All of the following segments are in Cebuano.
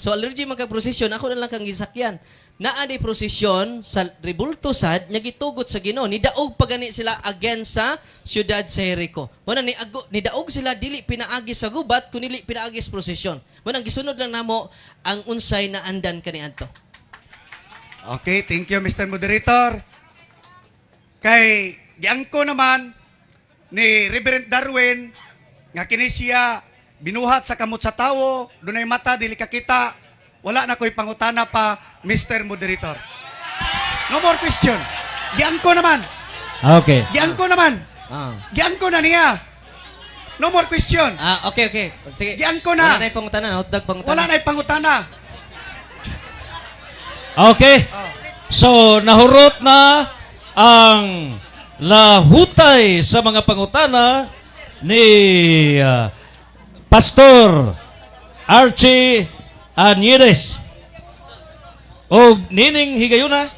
So allergy man kag prosesyon, ako na lang kang gisakyan. Naa di prosesyon sa rebulto sad nga gitugot sa Ginoo. Nidaog pa gani sila against sa siyudad sa Jericho. Mao na ni ago, nidaog sila dili pinaagi sa gubat kun dili pinaagi sa prosesyon. Mao nang gisunod lang namo ang unsay naandan kaniadto. Okay, thank you, Mr. Moderator. Kay giangko naman ni Reverend Darwin nga kini siya binuhat sa kamot sa tawo, dunay mata dili kakita. Wala na ko'y pangutana pa, Mr. Moderator. No more question. Giangko naman. Okay. Giangko naman. Giangko na niya. No more question. Ah, okay. Sige. Giangko na. Wala na pangutana, hotdog pangutana. Wala na pangutana. Okay. So, nahurot na ang lahutay sa mga pangutana ni Pastor Archie Aniedes. O nining higayuna.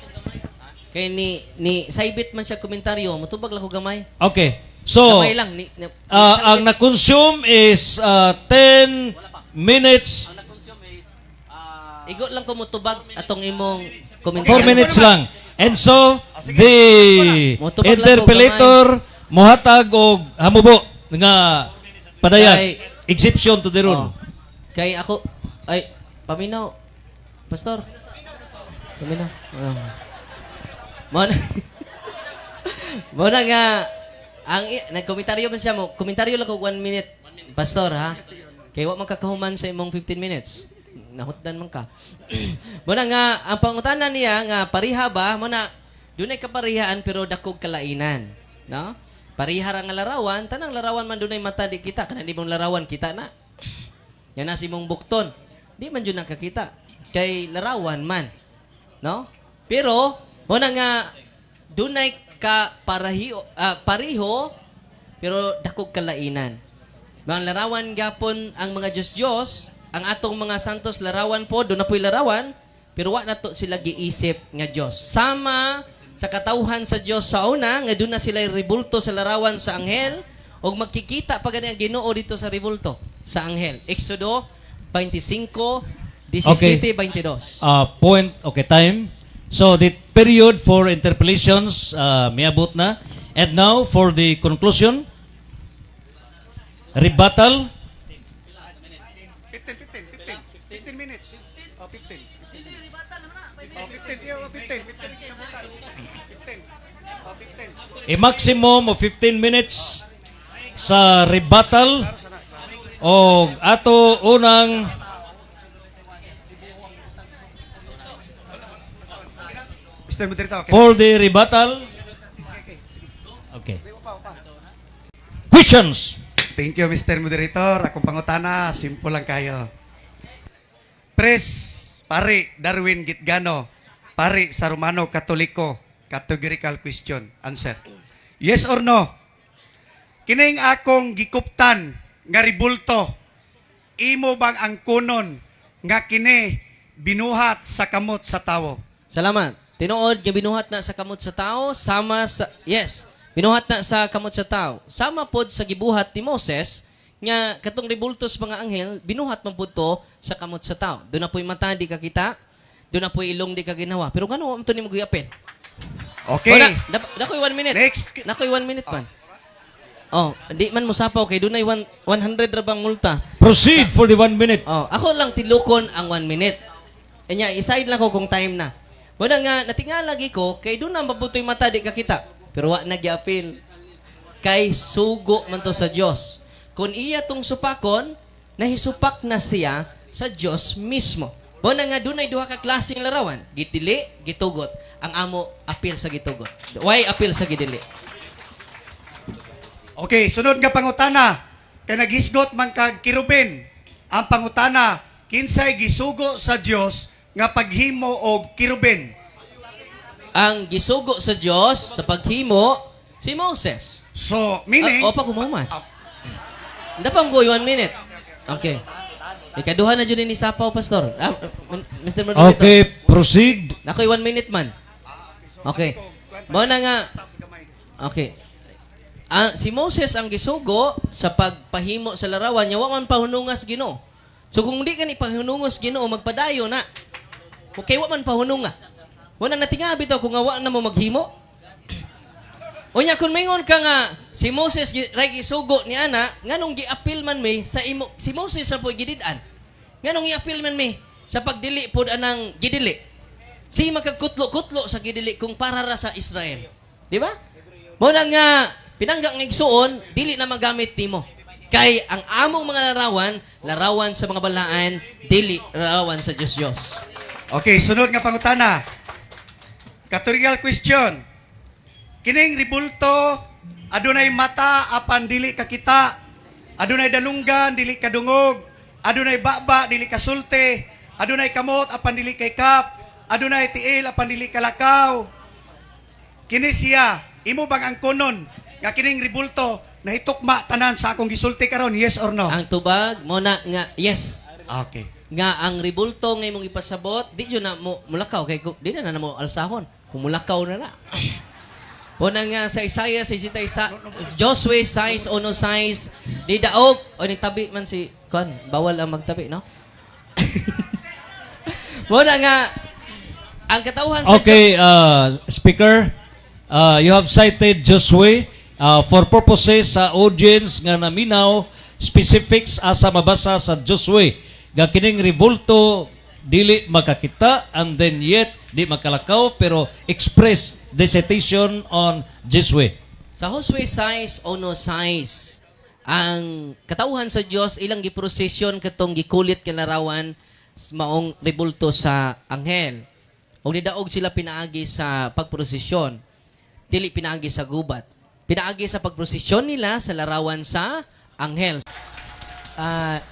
Kay ni saybit man siya komentaryo, mutubag lang ko gamay. Okay. So, Gamay lang ni ang na-consume is 10 minutes, Igo lang ko mutubag atong imong komentaryo. 4 minutes lang. And so, the Motubag lang ko, interpellator mohatag og hamubo nga padayag. Kay- Exception to the rule. Oh. Kay ako ay paminaw. Pastor. Paminaw. Oh. Mo na nga ang nagkomentaryo man siya mo, komentaryo lang ko 1 minute. Pastor ha. Kay wa man ka kahuman sa imong 15 minutes. Nahutdan man ka. Mo na nga ang pangutana niya nga pariha ba mo na dunay kaparihaan pero dakog kalainan, no? Pariha ra nga larawan, tanang larawan man dunay mata di kita, kanang imong larawan kita na. Yan na si imong bukton. Di man jud nakakita. Kay larawan man. No? Pero mo na nga dunay ka parahiyo, pariho pero dakog kalainan. Mga larawan gapon ang mga Diyos-Diyos, ang atong mga santos larawan po, doon na po'y larawan, pero wa na to sila giisip nga Diyos. Sama sa katawhan sa Diyos sa una, nga doon na sila ribulto sa larawan sa anghel, ug magkikita pa gani ang Ginoo dito sa ribulto sa anghel. Exodo 25, 17, 22. Point, okay, time. So the period for interpellations miabot na. And now for the conclusion, rebuttal. 15, 15, 15. 15 minutes. Oh, 15. 15 minutes. Oh, 15. Yeah, oh, 15. 15 kisabutan. 15. Oh, 15. A maximum of 15 minutes sa rebuttal. O ato unang Mr. Moderator, okay. For the rebuttal. Okay, sige. Okay. Upa, upa. Questions. Thank you, Mr. Moderator. Akong pangutana, simple lang kayo. Pres, pare, Darwin Gitgano, pare sa Romano Katoliko, categorical question, answer. Yes or no? Kining akong gikuptan nga ribulto, imo bang ang kunon nga kini binuhat sa kamot sa tawo? Salamat. Tinuod nga binuhat na sa kamot sa tao sama sa, yes, binuhat na sa kamot sa tao. Sama pod sa gibuhat ni Moses nga katong rebultos mga anghel binuhat man pud to sa kamot sa tao. Doon na po'y mata di ka kita, doon na po'y ilong di ka ginawa. Pero ngano wa man to nimo giapil? Okay. Wala, dakoy 1 minute. Next. Nakoy 1 minute man. Oh, di man mosapaw kay dunay 100 ra bang multa. Proceed for the 1 minute. Oh, ako lang tilukon ang 1 minute. Enya, iside lang ko kung time na. Wala nga, natingala lagi ko, kay doon na mabutoy mata, di ka kita. Pero wa nagyapil. Kay sugo man to sa Dios. Kung iya tong supakon, nahisupak na siya sa Dios mismo. Wala nga dunay duha ka klaseng larawan, gitili, gitugot. Ang amo apil sa gitugot. Why apil sa gidili? Okay, sunod nga pangutana. Kay naghisgot man kag kirubin. Ang pangutana, kinsay gisugo sa Dios nga paghimo og kirubin? Ang gisugo sa Dios sa paghimo si Moses. So, meaning Ah, opa kumuman. Ah. Hindi pa go 1 minute. Okay. Ikaduha na dyan ni Sapaw, Pastor. Ah, Mr. Moderator. Okay, proceed. Nakoy 1 minute man. Okay. Mo na nga. Okay. Ah, si Moses ang gisugo sa pagpahimo sa larawan niya, wa man pahunungas Ginoo. So kung di ka ni pahunungos Ginoo, magpadayo na. Okay, wa man pahununga. Wala natinga bitaw kung nga wa na mo maghimo. Unya kung mingon ka nga si Moses ray gisugo ni ana, nganong giapil man mi sa imo si Moses ra po gidid-an. Nganong giapil man mi sa pagdili pod anang gidili. Si magkakutlo-kutlo sa gidili kung para ra sa Israel. Di ba? Mo na nga pinangga nga igsuon dili na magamit nimo. Kay ang among mga larawan, larawan sa mga balaan, dili larawan sa Dios Dios. Okay, sunod nga pangutana. Categorical question. Kining ribulto adunay mata apan dili kakita, adunay dalunggan dili kadungog, adunay baba dili kasulti, adunay kamot apan dili kaikap, adunay tiil apan dili kalakaw. Kini siya, imo bang angkonon nga kining ribulto nahitukma tanan sa akong gisulti karon, yes or no? Ang tubag mo na nga yes. Okay. Nga ang ribulto nga imong ipasabot di jud na mo mulakaw kay di na na mo alsahon kung mulakaw na na. Una nga sa Isaiah 66, Joshua 6:16, ni daog o ni tabi man si kon, bawal ang magtabi, no? Muna nga ang katawhan sa Okay, Speaker, you have cited Josue for purposes sa audience nga naminaw specifics asa mabasa sa Josue nga kining rebulto dili makakita and then yet di makalakaw, pero express the citation on Josue. Sa Josue 6:16, ang katawhan sa Dios ilang giprosesyon katong gikulit nga larawan maong rebulto sa anghel. Og nidaog sila pinaagi sa pagprosesyon. Dili pinaagi sa gubat. Pinaagi sa pagprosesyon nila sa larawan sa anghel.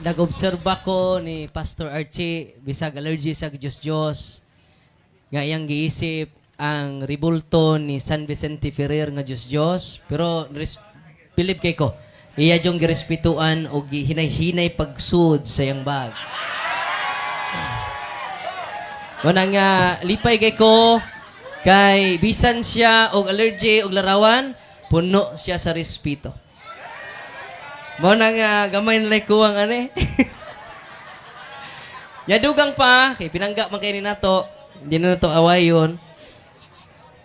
Nag-obserba ko ni Pastor Archie bisag allergy sa Diyos Diyos nga iyang giisip ang ribulto ni San Vicente Ferrer nga Diyos Diyos, pero bilib kay ko iya yung girespetuan og gihinay-hinay pagsud sa iyang bag. Muna nga lipay kay ko kay bisan siya og allergy og larawan, puno siya sa respeto. Mao na nga gamay na lay kuwang ani. Yadugang pa kay pinangga man kay ni nato, hindi na nato awayon.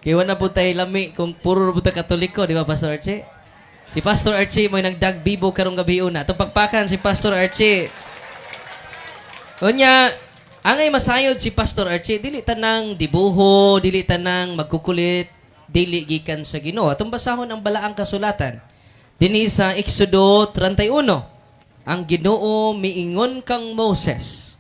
Kay wala po tayo lami kung puro ra po tayo Katoliko, di ba, Pastor Archie? Si Pastor Archie mo'y nagdagbibo karong gabi una. Itong pagpakan si Pastor Archie. Unya, angay masayod si Pastor Archie, dili tanang dibuho, dili tanang magkukulit, dili gikan sa Ginoo. Atong basahon ang balaang kasulatan. Dinhi sa Exodo 31, ang Ginoo miingon kang Moses,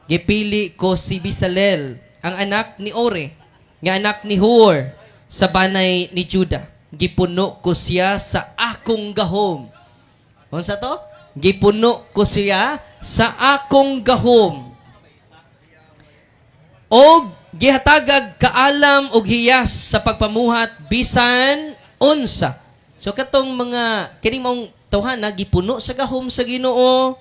"Gipili ko si Bisalel, ang anak ni Ore, nga anak ni Hur, sa banay ni Juda. Gipuno ko siya sa akong gahom." Unsa to? "Gipuno ko siya sa akong gahom. Og gihatagag kaalam og hiyas sa pagpamuhat bisan unsa." So katong mga kining maong tawhana gipuno sa gahom sa Ginoo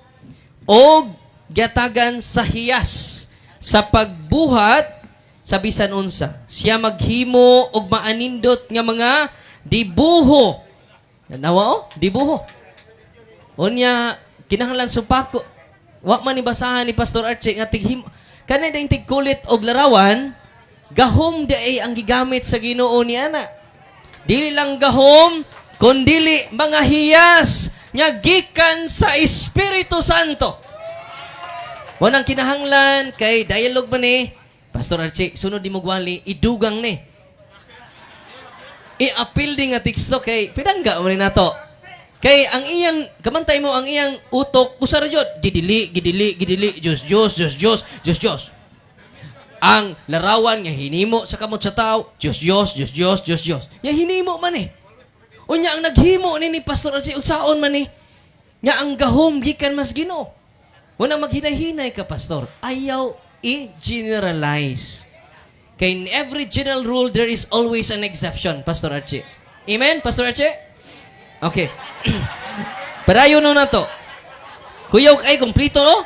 og gihatagan sa hiyas sa pagbuhat sa bisan unsa. Siya maghimo og maanindot nga mga dibuho. Nawa oh, dibuho. Unya kinahanglan supako. Wa man ni basahan ni Pastor Archie nga tighim kanay ding tigkulit og larawan, gahom di ay ang gigamit sa Ginoo ni ana. Dili lang gahom, kundili mga hiyas nga gikan sa Espiritu Santo. Wanang kinahanglan kay dialogue man ni Pastor Archie, sunod di mo gwali, idugang ni. I-appeal din nga teksto kay pinangga mo ni nato. Kay ang iyang kamantay mo ang iyang utok usa ra jud, gidili, gidili, gidili, Dios, Dios, Dios, Dios, Dios, Dios. Ang larawan nga hinimo sa kamot sa tao, Dios, Dios, Dios, Dios, Dios, Dios. Nga hinimo man eh. Unya ang naghimo ni Pastor Archie unsaon man ni nga ang gahom gikan mas Ginoo. Wala maghinay-hinay ka, Pastor. Ayaw i-generalize. Kay in every general rule, there is always an exception, Pastor Archie. Amen, Pastor Archie? Okay. Padayon no na to. Kuyaw ay kumplito, no?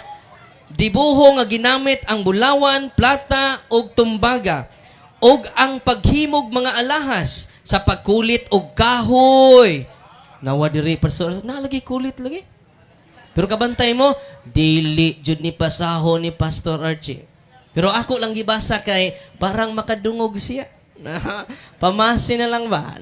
Dibuho nga ginamit ang bulawan, plata ug tumbaga ug ang paghimog mga alahas sa pagkulit og kahoy. Nawa diri, Pastor, na lagi kulit lagi. Pero kabantay mo, dili jud ni pasahon ni Pastor Archie. Pero ako lang gibasa kay parang makadungog siya. Pamasi na lang ba?